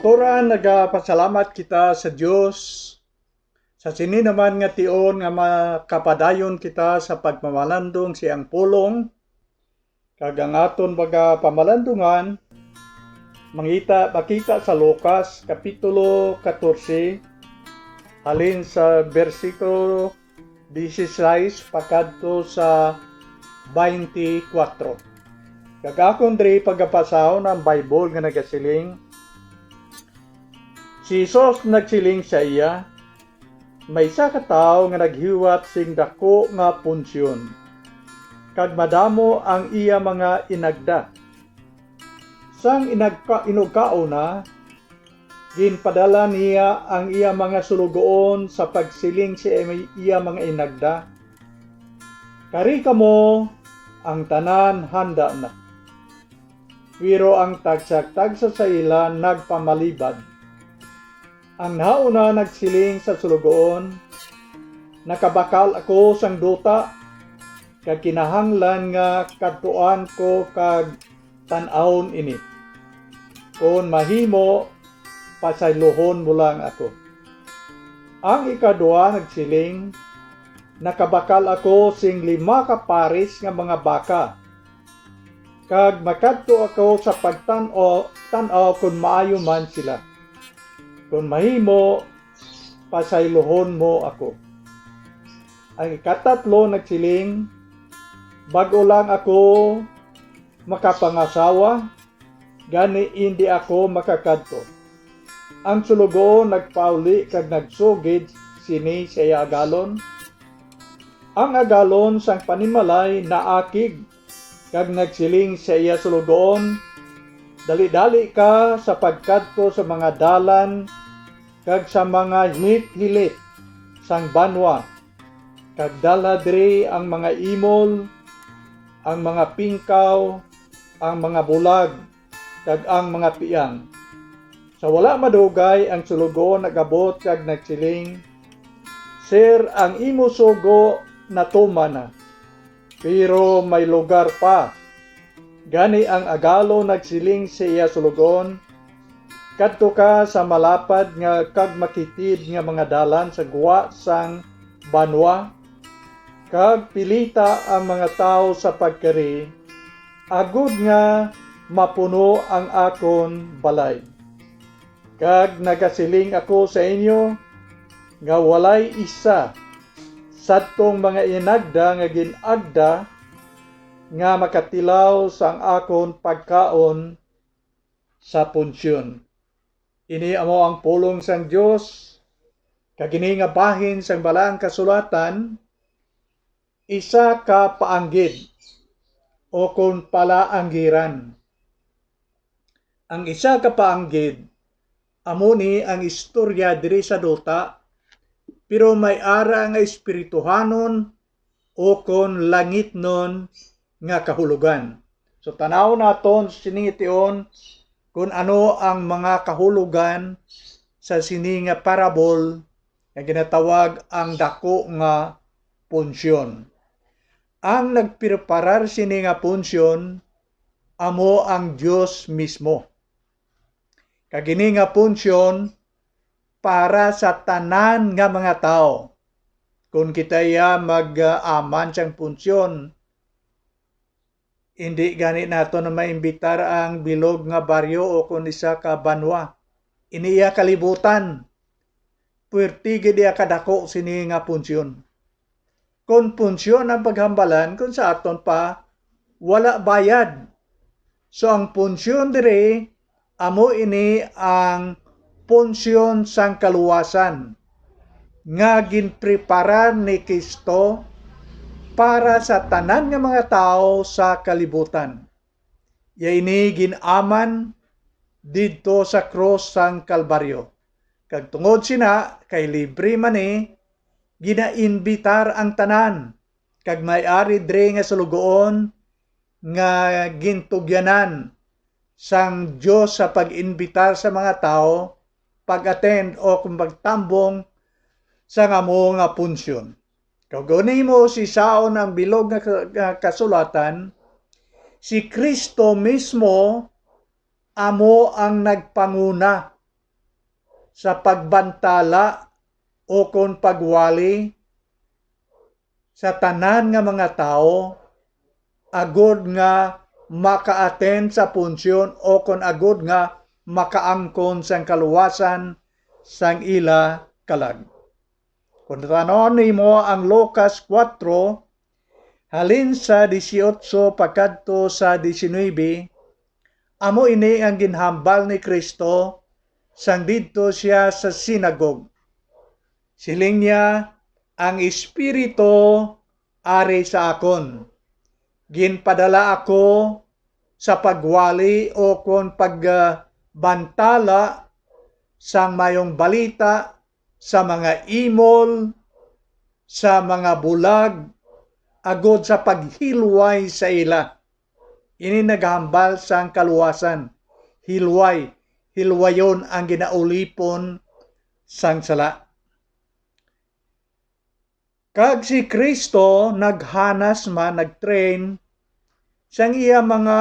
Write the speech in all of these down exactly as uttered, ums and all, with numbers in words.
Turan, nagapasalamat kita sa Dios sa sini naman nga tion nga makapadayon kita sa pagmamalandong siyang pulong, kag ang aton mga pamalandungan mangita makita sa Lucas Kapitulo katorse, halin sa bersikulo dieciséis pakadto sa twenty-four. Kag akon diri pagabasahon ang Bible nga nagasiling, si Jesus nagsiling sa iya, "May isa ka tawo nga naghiwat sing daku nga punsyon, kag madamo ang iya mga inagda. Sang inagka-, inugkaon na, ginpadala niya ang iya mga sulugoon sa pagsiling sa iya mga inagda, 'Kari kamo, ang tanan handa na.' Pero ang tagsa-tagsa sa ila nagpamalibad. Ang nahauna nagsiling sa sulugoon, 'Nakabakal ako sang duta, kag kinahanglan nga kadtuan ko kag tan-awon ini. Kon mahimo, pasayluhon mo lang ako.' Ang ikaduha nagsiling, 'Nakabakal ako sing lima ka pares nga mga baka, kag makadto ako sa pagtan-aw, tan-aw kon maayo man sila. Kon mahimo, pasayluhon mo ako.' Ang ikatatlo nagsiling, 'Bag-o lang ako makapangasawa, gani indi ako makakadto.' Ang sulugoon nagpauli kag nagsugid sini sa iya agalon. Ang agalon sang panimalay naakig kag nagsiling sa iya sulugoon, 'Dali-dali ka sa pagkadto sa mga dalan kag sa mga hilit-hilit sang banwa, kag dalha diri ang mga imol, ang mga pingkaw, ang mga bulag, kag ang mga tiang.' Sa wala madugay, ang sulugoon nag-abot kag nagsiling, 'Sir, ang imo sugo natuman na, pero may lugar pa.' Gani ang agalon nagsiling sa iya sulugoon, 'Kadto ka sa malapad nga kag makitid nga mga dalan sa gwa sang banwa, kag pilita ang mga tawo sa pagkari, agod nga mapuno ang akon balay. Kag nagasiling ako sa inyo, nga walay isa sadtong mga inagda nga gin-agda nga makatilaw sang akon pagkaon sa punsyon." Ini amo ang pulong sang Dios, kag ini nga bahin sang Balaang Kasulatan, isa ka paanggid, o kon palaanggiran. Ang isa ka paanggid, amo ni ang istorya diri sa duta, pero may ara nga espirituhanon o kon langitnon nga kahulogan. So, tanaw naton sini nga tion kung ano ang mga kahulogan sa sini nga parable nga ginatawag ang dako nga punsyon. Ang nagpreparar sini nga punsyon amo ang Dios mismo. Kag ini nga punsyon para sa tanan nga mga tawo. Kon kita iya mag-aman sang punsyon, hindi gani nato na maimbitar ang bilog nga baryo o kon isa ka banwa. Ini iya kalibutan. Puwerte gid iya kadako sini nga punsyon. Kon punsyon ang paghambalan, kon sa aton pa, wala bayad. So, ang punsyon diri, amo ini ang punsyon sang kaluwasan nga ginpreparar ni Cristo para sa tanan nga mga tawo sa kalibutan. Iya ini gin-aman didto sa krus sang Kalbaryo. Kag tungod sina, kay libre man ni, ginaimbitar ang tanan, kag may ari diri nga sulugoon nga gintugyanan sang Dios sa pag-imbitar sa mga tawo pag-attend o kung pagtambong sang amo nga punsyon. Kag kon imo sisaon ang bilog nga ka-, nga kasulatan, si Cristo mismo amo ang nagpanguna sa pagbantala o kon pagwali sa tanan nga mga tawo, agod nga maka-attend sa punsyon o kon agod nga makaangkon sang kaluwasan sang ila kalag. Kon tan-awon nimo ang Lucas kuwatro, halin sa dieciocho pakadto sa diecinuebe, amo ini ang ginhambal ni Cristo sang didto sia sa sinagog. Siling niya, "Ang Espiritu ari sa akon. Ginpadala ako sa pagwali o kon pagbantala sang mayong balita sa mga imol, sa mga bulag, agod sa paghilway sa ila." Ini naghambal sang kaluwasan. Hilway, hilwayon ang ginaulipon sang sala. Kag si Cristo naghanas man, nag-train sang iya mga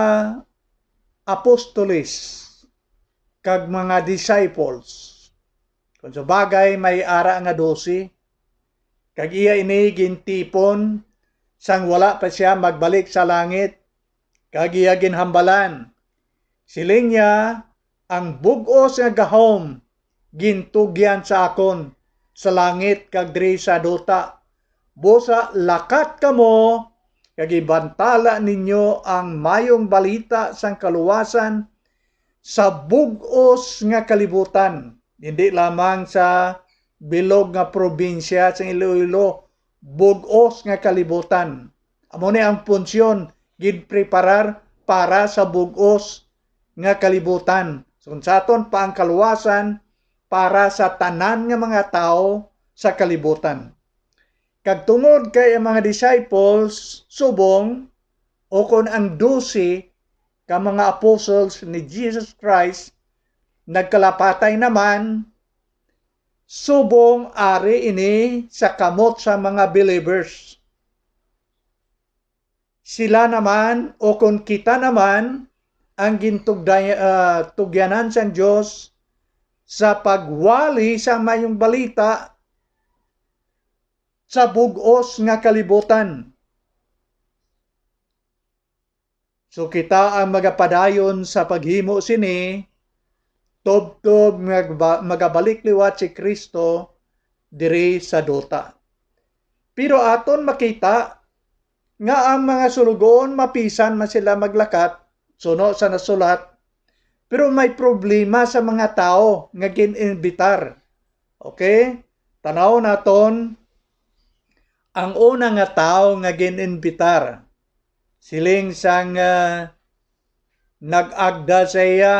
apostoles kag mga disciples. Kon sa bagay, may ara nga dose, kag iya ini gintipon sang wala pa sia magbalik sa langit, kag iya ginhambalan. Siling niya, "Ang bug-os nga gahom gintugyan sa akon sa langit kag diri sa duta. Busa lakat kamo kag ibantala ninyo ang mayong balita sang kaluwasan sa bug-os nga kalibutan." Hindi lamang sa bilog nga probinsya sang Iloilo, bug-os nga kalibutan. Amo ni ang punsyon, ginpreparar para sa bug-os nga kalibutan. So, kung sa aton pa ang kaluwasan para sa tanan nga mga tawo sa kalibutan. Kag tungod kay ang mga disciples subong, o kon ang dose ka mga apostles ni Jesus Christ, nagkalapatay naman, subong ari ini sa kamot sa mga believers. Sila naman, o kon kita naman, ang gintugday-, ah, tugyanan sang Dios sa pagwali sa mayong balita sa bug-os nga kalibutan. So, kita ang magapadayon sa paghimo sini, tubtob nga ba-, magabalik liwat si Cristo diri sa duta. Pero aton makita nga ang mga sulugoon, mapisan man sila maglakat, suno sa nasulat, pero may problema sa mga tawo nga gin-imbitar. Okay? Tanaw naton ang una nga tawo nga gin-imbitar. Siling sang, ah, nag-agda sa iya,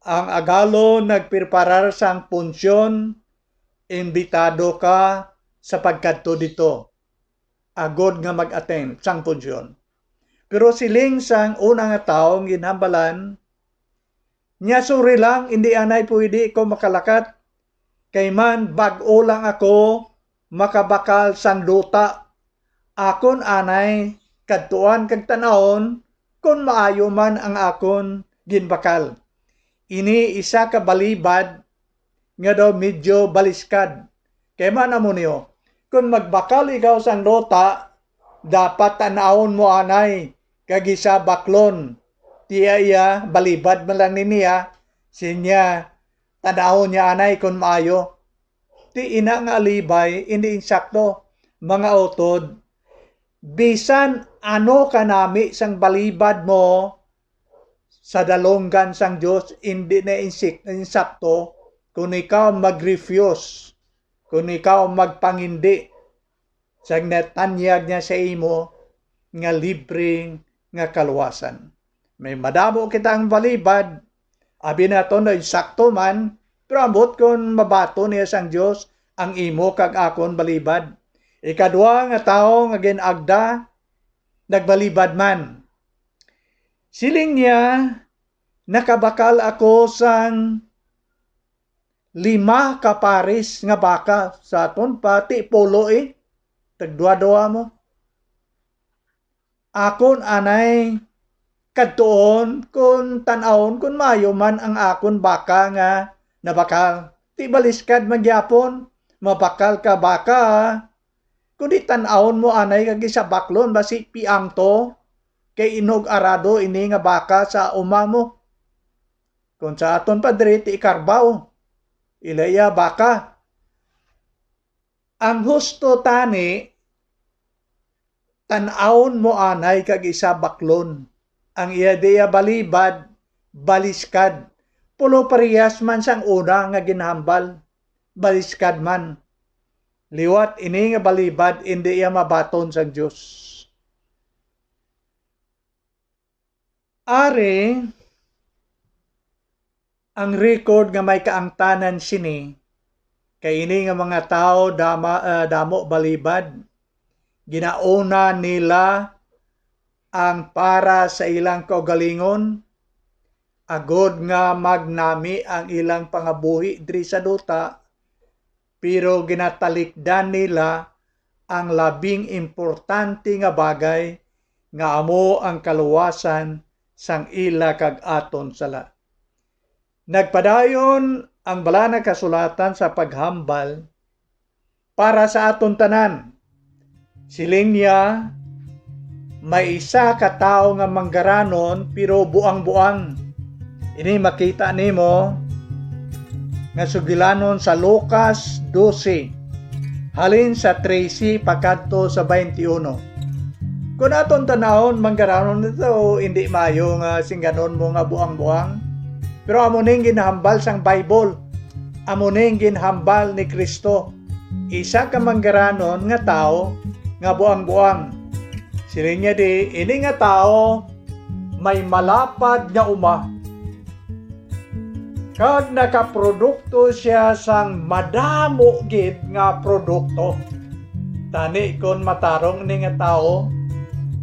ang agalo nagpreparar sang punsyon, imbitado ka sa pagkadto dito, agod nga mag-attend sang punsyon. Pero siling sang una nga tawo nga ginhambalan, niya, "Sorry lang, hindi anay pwede ko makalakat. Kay man, bag-o lang ako makabakal sang duta. Akon anay kadtuan kag tan-awon kon maayo man ang akon ginbakal." Ini isa ka balibad nga daw medyo baliskad. Kay man amo niyo, kon magbakal ikaw sang duta, dapat tan-awon mo anay kag isa baklon. Tiya iya, balibad man lang ni niya, sinya, tan-awon niya anay kon maayo. Ti ina nga alibay, hindi insakto. Mga utod, bisan ano kanami sang balibad mo sa dalunggan sang Dios, hindi na insik-, insakto kung ikaw mag-refuse, kung ikaw magpangindi sa ginatanyag niya sa imo nga libre nga kaluwasan. May madamo kita ang balibad, abi naton na insakto man, pero ambot kon mabaton niya sang Dios ang imo kag akon balibad. Ikadua nga tawo nga gin-agda, nagbalibad man. Siling niya, "Nakabakal ako sang lima ka pares nga baka." Sa aton pa, ti pulo, eh. Tagduha-duha mo. "Akon anay kadtuon kon tan-awon kon maayo man ang akon baka nga nabakal. Ti baliskad man gyapon, mabakal ka baka. Kundi tan-awon mo anay kag isa baklon, basi piang to, kay inog arado ini nga baka sa uma mo. Kon sa aton pa diri, ti ikarbaw, ila iya baka. Ang husto tani, tan-awon mo anay kag isa baklon. Ang iya di iya balibad, baliskad. Pulo parehas man sang una nga ginhambal, baliskad man. Liwat ini nga balibad, indi iya mabaton sang Dios. Ari, ang record nga may kaangtanan sini, kay ini nga mga tawo dama, ah, damo balibad, ginauna nila ang para sa ilang kaugalingon, agod nga magnami ang ilang pangabuhi diri sa duta, pero ginatalikdan nila ang labing importante nga bagay, nga amo ang kaluwasan sang ila kag aton sala. Nagpadayon ang Balaan nga Kasulatan sa paghambal para sa aton tanan. Siling niya, may isa ka tawo nga manggaranon, pero buang-buang. Ini makita nimo nga sugilanon sa Lucas dose, halin sa trese pakadto sa twenty-one. Kon aton tan-awon, manggaranon ito, hindi maayo nga singganon mo nga buang-buang. Pero amo ning ginhambal sang Bible. Amo ning ginhambal ni Cristo. Isa ka manggaranon nga tawo nga buang-buang. Siling niya di, ini nga tawo may malapad nga uma, kag nakaprodukto sia sang madamo gid nga produkto. Tani kon matarong ni nga tawo,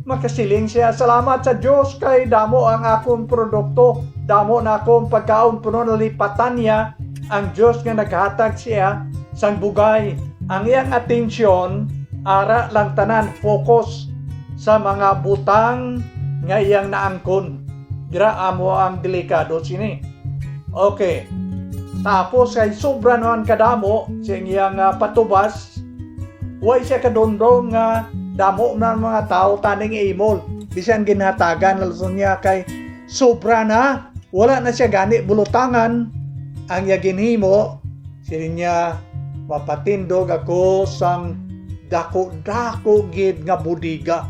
makasiling sia, "Salamat sa Dios kay damo ang akon produkto, damo na akong pagkaon." Puno nalipatan niya ang Dios nga naghatag siya sang bugay. Ang iyang atensyon ara lang tanan focus sa mga butang nga iyang naangkon. Dira amo ang delikado sini. Okay. Tapos kay sobra naman kadamo sa iyang, ah, patubas, way siya kadumdom nga damo na ang mga tawo taning imol. Bisan ginhatagan na lang niya kay sobra na, wala na siya gani bulutangan. Ang iya ginhimo, siling niya, "Mapatindog ako sang dako-dako gid nga bodega,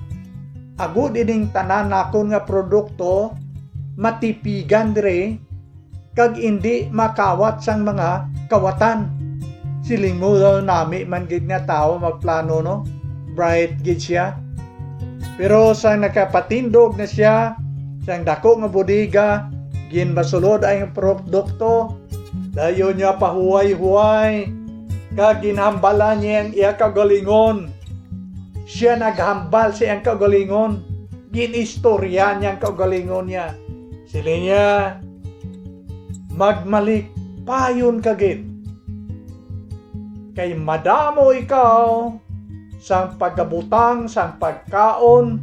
agod ining tanan nakon nga produkto matipigan diri kag indi makawat sang mga kawatan." Siling mo daw, nami man gid nga tawo magplano, no? Bright gid siya. Pero sa nakapatindog na siya sang dako nga bodega, ginbasulod ang produkto, dayon niya pahuway-huway, kag ginhambalan niya ang iya kaugalingon. Siya naghambal sa iyang kaugalingon, gin-istorya niya ang kaugalingon niya. Siling niya, "Magmalikpayon ka gid, kay madamo ikaw sang pagabutang sang pagkaon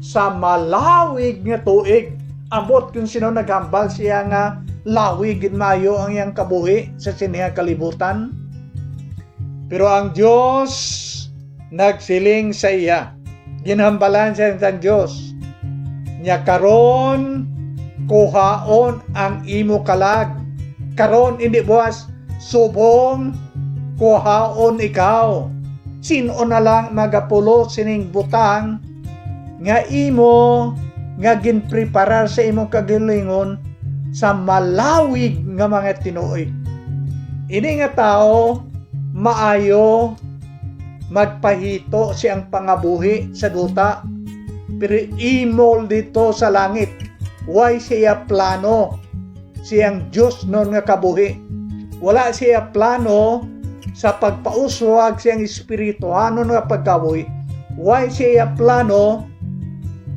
sa malawig nga tuig." Ambot kon sino naghambal siya nga lawig gid maayo ang iyang kabuhi sa sini nga kalibutan. Pero ang Dios nagsiling sa iya, ginhambalan siya sang Dios niya, "Karon kuhaon ang imo kalag. Karon, indi buwas, subong kuhaon ikaw. Sin-o na lang magapulos sining butang nga imo nga ginpreparar sa imong kagalingon sa malawig nga mga tinuig?" Ini nga tawo maayo magpahito siyang pangabuhi sa duta, pero imol dito sa langit. Way siya plano siyang diosnon nga kabuhi. Wala siya plano sa pagpauswag siyang espirituhanon nga pagkabuhi. Way siya plano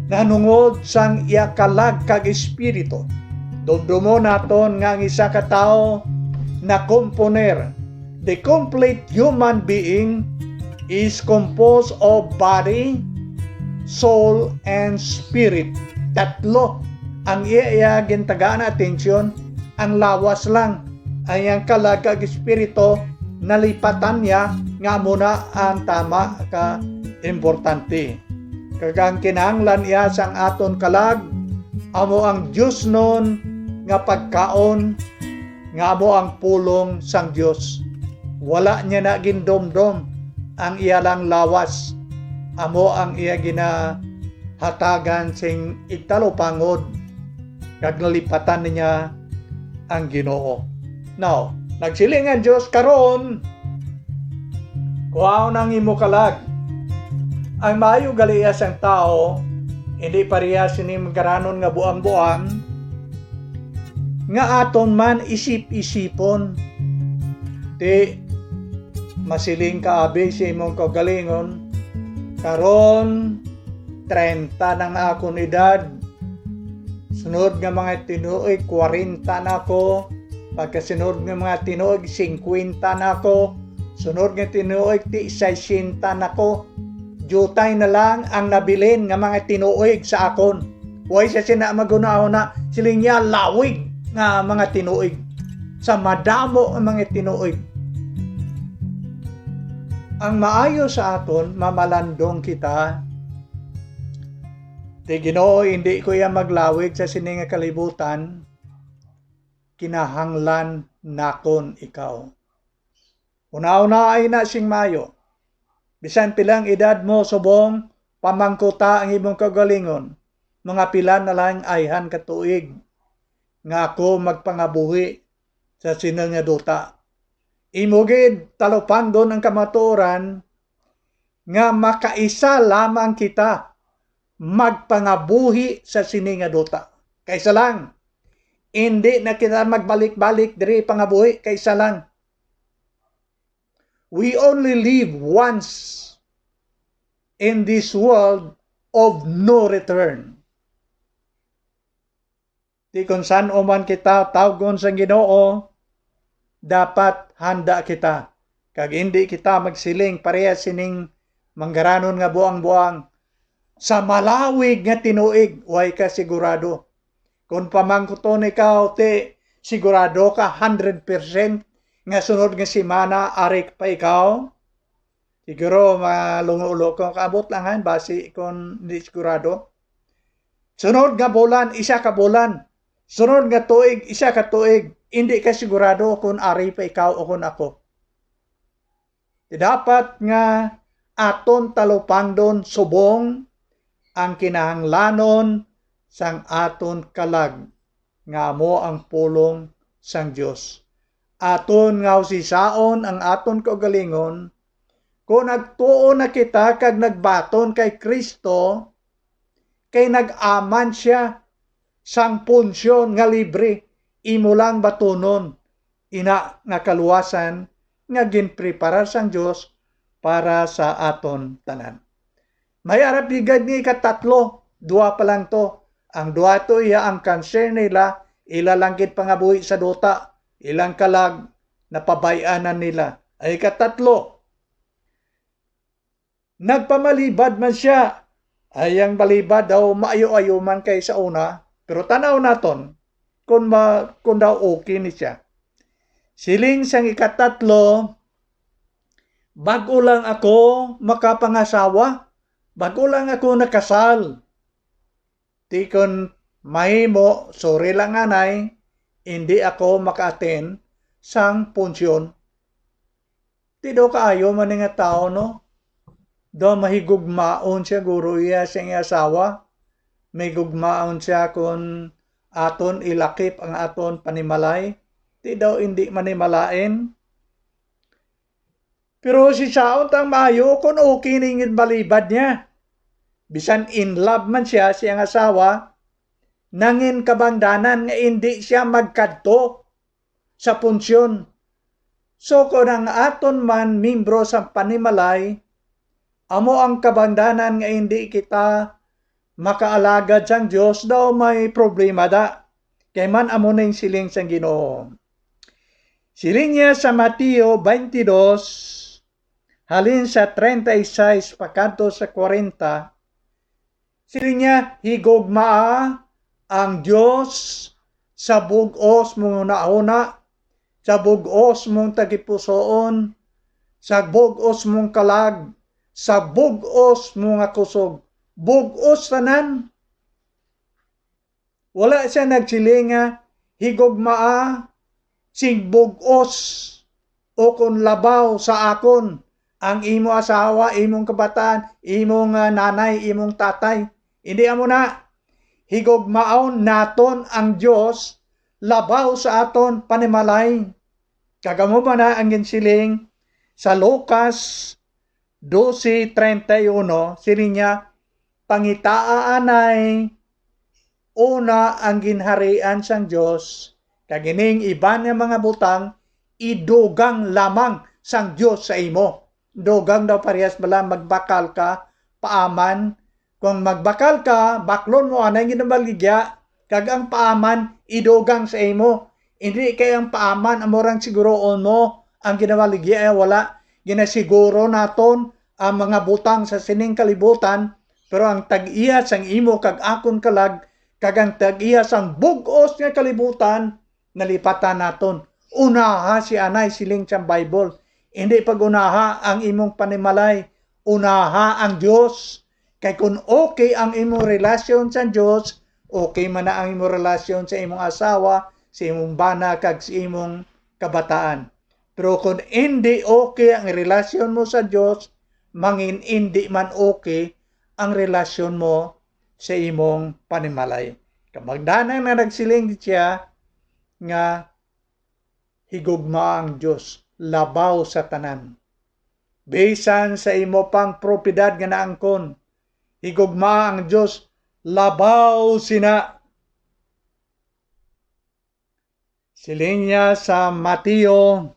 nahanungod sang iya kalag kag espiritu. Dumdumon naton nga ang isa ka tawo nakomponer. The complete human being is composed of body, soul, and spirit. Tatlo ang iya, iya gintagaan atensyon, ang lawas lang. ang iyang kalag kag espiritu nalipatan niya nga amo na ang tama ka importante. Kag ang kinahanglan iya sang aton kalag amo ang diosnon nga pagkaon nga amo ang pulong sang Dios. Wala niya na gindumdom ang iya lang lawas, amo ang iya ginahatagan sing igtalupangod, kag nalipatan niya ang Ginoo. Now, nagsiling ang Dios, "Karon, kuhaon ang imo kalag." Ang maayo gali iya sang tawo, hindi pareha sini magaranon nga buang-buang, nga aton man isip-isipon. Ti, masiling ka abi sa imong kaugalingon, "Karon, treinta na nga akon edad. Sunod nga mga tinuig, kwarenta na ako. Pagkasunod nga mga tinuig, singkwenta na ako. Sunod nga tinuig, ti, sesenta na ako. Diutay na lang ang nabilin nga mga tinuig sa akon." Way sa sina maghunahuna, siling niya, lawig nga mga tinuig, sa madamo nga mga tinuig. Ang maayo sa aton, mamalandong kita. Ti, Ginoo, hindi ko iya maglawig sa sini nga kalibutan, kinahanglan nakon ikaw. Una-unaay na sing maayo. Bisan pila ang edad mo, subong, pamangkuta ang imong kaugalingon, mga pila na lang ayhan ka tuig nga ako magpangabuhi sa sini nga duta. Imo gid talupangdon ang kamatuoran nga makaisa lamang kita magpangabuhi sa sini nga duta. Kaisa lang, hindi na kita magbalik-balik diri pangabuhi, kaisa lang. We only live once in this world of no return. Ti kon san-o man kita tawgon sang Ginoo, dapat handa kita, kag indi kita magsiling pareha sining manggaranon nga buang-buang, "Sa malawig nga tinuig, way ka sigurado." Kon pamangkuton ikaw, ti sigurado ka hundred percent nga sunod nga semana ari pa ikaw? Siguro malungo-ulo ko, kaabot lang han, basi kon di sigurado. Sunod nga bulan, isa ka bulan. Sunod nga tuig, isa ka tuig. Hindi ka sigurado kung ari pa ikaw o kung ako. Dapat nga aton talupangdon subong ang kinahanglanon sang aton kalag, nga amo ang pulong sang Dios. Aton nga usisaon ang aton kaugalingon, kon nagtuo na kita kag nagbaton kay Cristo, kay nag-aman sia sang punsyon nga libre, imo lang batunon ina nga kaluwasan nga ginpreparar sang Dios para sa aton tanan. May arap gid nga ikatatlo, duha pa lang to. Ang duha to iya ang concern nila, ila lang gid pangabuhi sa duta, ilang kalag napabay-anan nila. Ay ikatatlo, nagpamalibad man sia. Ay ang malibad daw maayo-ayo man kay sa una, pero tan-aw naton kung ma-, kung daw okay ni siya. Siling sang ikatatlo, "Bag-o lang ako makapangasawa, bag-o lang ako nakasal. Ti kon mahimo, sorry lang anay, hindi ako maka-attend sang punsyon." Ti daw kaayo man ni nga tawo, no? Daw mahigugmaon siya, guro, iya siyang asawa. Mahigugmaon siya kon aton ilakip ang aton panimalay. Ti daw indi manimalain. Pero si saon tang maayo kon okay ning balibad niya. Bisan in love man siya siyang asawa, nangin kabangdanan nga indi siya magkadto sa punsyon. So, kon ang aton man membro sa panimalay, amo ang kabangdanan nga indi kita makaalagad sang Dios, daw may problema da. Kay man amo na yung siling sang Ginoo. Siling niya sa Mateo twenty-two, halin sa treinta y seis pakadto sa kwarenta, siling niya, "Higugmaa ang Dios sa bug-os mga hunahuna, sa bug-os mong tagipusoon, sa bug-os mong kalag, sa bug-os mo nga kusog, bug-os tanan. Wala siya nagsiling nga, "Higugmaa sing bug-os o kon labaw sa akon ang imo asawa, imong kabataan, imong, ah, nanay, imong tatay." Hindi amo na. Higugmaon naton ang Dios labaw sa aton panimalay. Kag amo man na ang ginsiling sa Lucas doce treinta y uno, siling niya, "Pangitaa anay una ang ginharian sang Dios, kag ining iban nga mga butang idugang lamang sang Dios sa imo." Dugang daw parehas bala magbakal ka, paaman. Kung magbakal ka, baklon mo anay ginabaligya, kag ang paaman idugang sa imo. Indi kay ang paaman amo rang siguroon mo ang ginabaligya, eh, wala. Ginasiguro naton ang mga butang sa sining kalibutan, pero ang tag-iya sang imo kag akon kalag, kag ang tag-iya sang bug-os nga kalibutan, nalipatan naton. Unaha si anay, siling sang Bible. Hindi pag-unaha ang imong panimalay, unaha ang Dios. Kay kun okay ang imong relasyon sa Dios, okay man na ang imong relasyon sa imong asawa, sa imong bana, kag sa imong kabataan. Pero kun hindi okay ang relasyon mo sa Dios, mangin hindi man okay ang relasyon mo sa imong panimalay. Kamagdanan na nagsiling siya nga higugma ang Dios labaw sa tanan. Bisan sa imo pang propiedad nga naangkon, higugma ang Dios labaw sina. Siling niya sa Mateo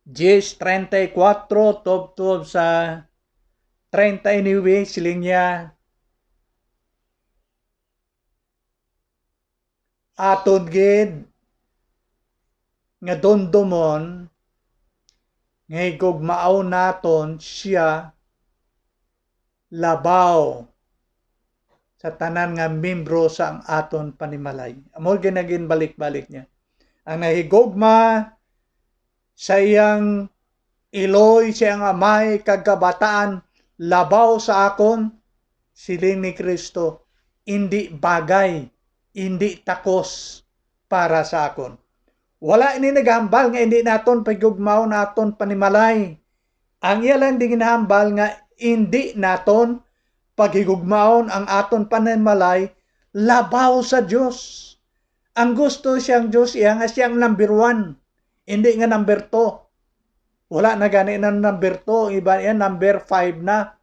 diez treinta y cuatro, tubtob sa treinta y nueve, siling niya, aton gid nga dumdumon nga higugmaon naton sia labaw sa tanan nga membro sang aton panimalay. Amo gid na ginbalik-balik niya. Ang nahigugma sa iyang iloy, sa iyang amay kag kabataan labaw sa akon, siling ni Cristo, indi bagay, indi takos para sa akon. Wala ini nagahambal nga indi naton paghigugmaon aton panimalay. Ang iya lang di ginahambal nga indi naton paghigugmaon ang aton panimalay labaw sa Dios. Ang gusto siyang Dios iya nga siya ang number one, hindi nga number two. Wala na gani na number two, iba yan, number five na.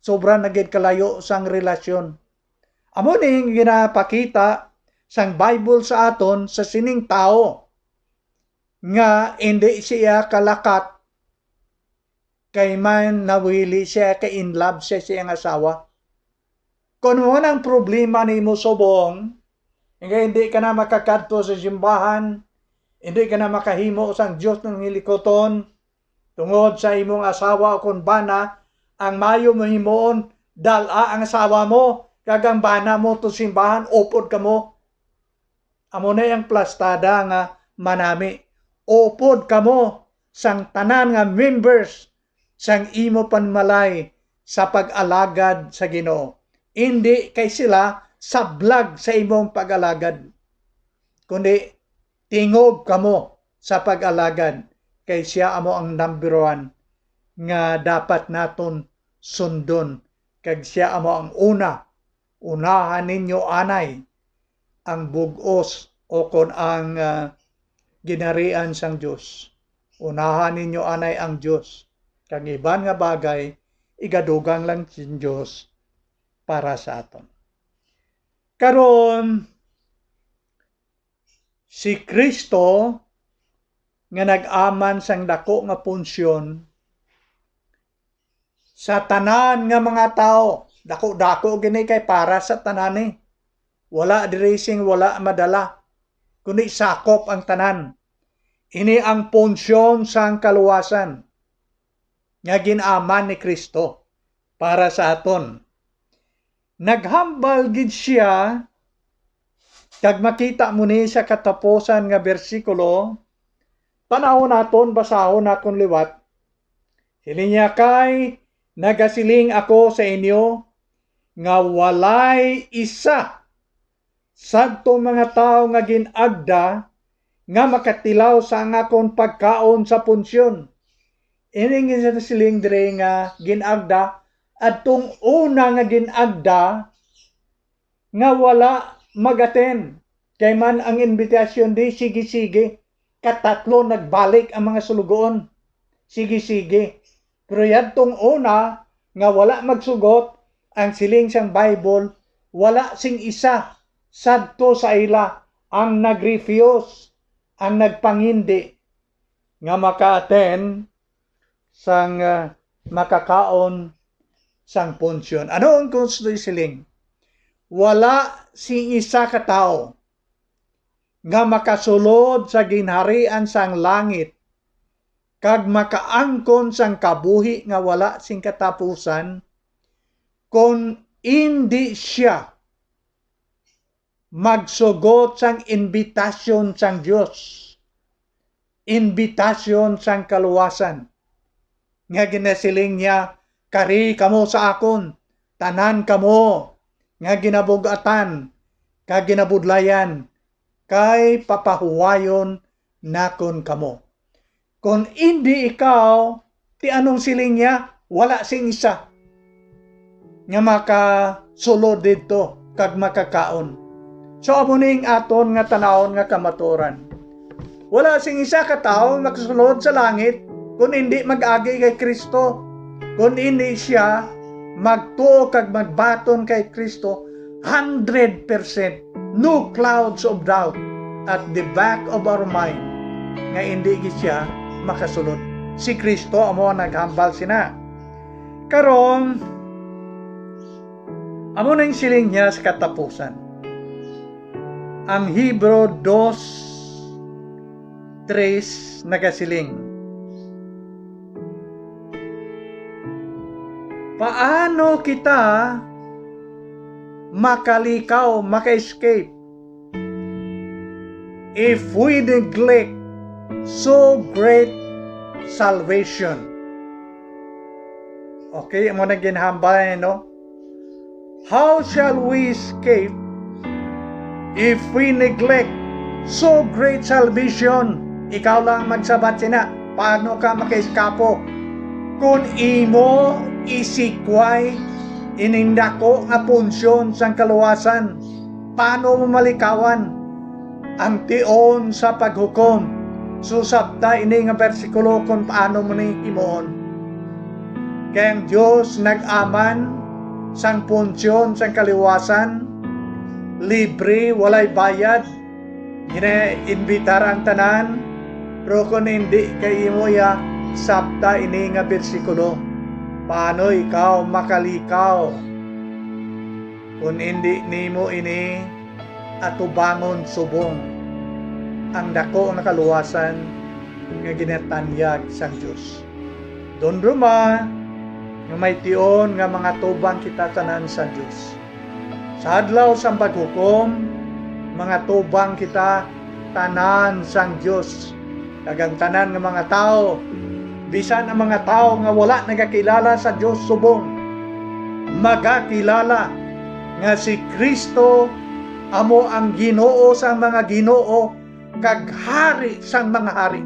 Sobra na gid kalayo sang relasyon. Amo ni ang ginapakita sang Bible sa aton sa sining tawo nga indi siya kalakat kay man nawili siya, kay in love siya sa iyang asawa. Kung ano ang problema nimo subong, nga hindi ka na makakadto sa simbahan, hindi ka na makahimo sang Dios nga hilikuton, tungod sa imong asawa o kon bana, ang maayo mo himuon, dal-a ang asawa mo, kag ang bana mo to simbahan, upod kamo. Amo na ang plastada nga manami. Upod kamo sang tanan nga members sang imo panimalay sa pag-alagad sa Ginoo. Indi kay sila sablag sa imong pag-alagad, kundi tingog kamo sa pag-alagad, kay siya amo ang number one nga dapat naton sundon, kag siya amo ang una. Unahan ninyo anay ang bug-os, o kon ang, ah, ginharian sang Dios. Unahan ninyo anay ang Dios, kag iban nga bagay igadugang lang sin Dios para sa aton. Karon, si Cristo nga nag-aman sang dako nga punsyon sa tanan nga mga tawo, dako-dako gini kay para sa tanan ni. Wala diri sing wala madala, kundi sakop ang tanan. Ini ang punsyon sang kaluwasan nga gin-aman ni Cristo para sa aton. Naghambal gid sia, kag makita mo ni sa katapusan nga bersikulo, Tan-awon naton, basahon naton liwat. Siling niya, "Kay nagasiling ako sa inyo nga walay isa sadto mga tawo nga gin-agda nga makatilaw sa ang akon pagkaon sa punsyon." Ini nga siling diri nga gin-agda, adtong una nga gin-agda nga wala mag-attend. Kay man ang invitation di sige-sige, katatlo nagbalik ang mga sulugoon. Sige-sige. Pero yadtong una nga wala magsugot, ang siling sang Bible, wala sing isa sadto sa ila ang nag-refuse, ang nagpangindi nga maka-attend sang, ah, makakaon sang punsyon. Ano ang gusto isiling? Wala sing isa ka tawo nga makasulod sa ginharian sang langit kag makaangkon sang kabuhi nga wala sing katapusan, kon indi sia magsugot sang imbitasyon sang Dios, imbitasyon sang kaluwasan, nga ginasiling niya, "Kari kamo sa akon, tanan kamo nga ginabug-atan kag ginabudlayan, kay papahuwayon nakon kamo." Kon indi ikaw, ti anong siling niya? Wala sing isa nga makasulod didto kag makakaon. So, amo ning aton nga tanawon nga kamatuoran. Wala sing isa ka tawo makasulod sa langit kon indi mag-agi kay Kristo, kon indi siya magtuo kag magbaton kay Kristo, hundred percent, no clouds of doubt at the back of our mind, nga indi gid siya makasulod. Si Kristo amo ang naghambal sina. Karon, amo na yung siling niya sa katapusan. Ang Hebrew dos tres nagasiling, paano kita makalikaw, maka-escape, if we neglect so great salvation? Okay, amo na ginhambal, no? How shall we escape if we neglect so great salvation? Ikaw lang magsabat sina, paano ka makaeskapo? Kung imo isikway ining dako nga punsyon sang kaluwasan, paano mo malikawan ang tion sa paghukom? Susabta ini nga bersikulo kung paano mo ni himuon. Kay ang Dios nag-aman sang punsyon sang kaliwasan, libre, walay bayad, gina-invitar ang tanan, pero kung hindi kay imo ya, sabta ini nga bersikulo, paano ikaw makalikaw? Kung hindi nimo ini atubangon subong ang dako nga kaluwasan nga ginatanyag sang Dios. Dondoma nga may tion nga mga tubang kita tanan sa Dios. Sa adlaw sang paghukom, mga tubang kita tanan sang Dios, kag ang tanan nga mga tawo, bisan ang mga tawo nga wala nagakilala sa Dios subong, magakilala nga si Cristo amo ang Ginoo sang mga ginoo kag Hari sang mga hari.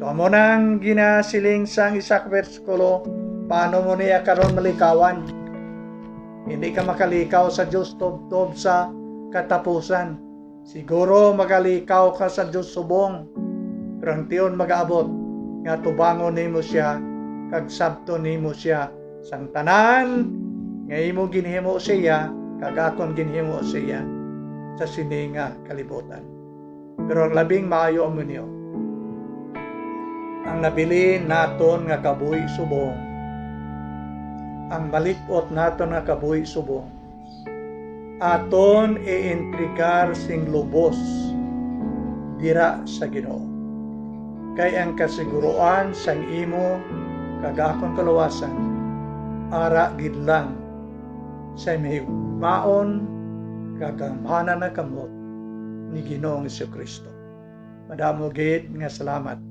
So, amo nang ginasiling sang isa ka bersikulo, paano mo niya karon malikawan? Hindi ka makalikaw sa Dios tubtob sa katapusan. Siguro magalikaw ka sa Dios subong, pero ang tion magaabot nga tubangon nimo sia kag sabton nimo sia sang tanan nga imo ginhimo sa iya kag akon ginhimo sa iya sa sini nga kalibutan. Pero ang labing maayo amo niyo, ang nabilin naton nga kabuhi subong, ang malig-ot naton nga kabuhi subong, aton ientregar sing lubos dira sa Ginoo. Kay ang kasiguruan sang imo kag akon kaluwasan ara gid lang sa mahigugmaon kag gamhanan nga kamot ni Ginoong Jesu-Cristo. Madamo gid nga salamat.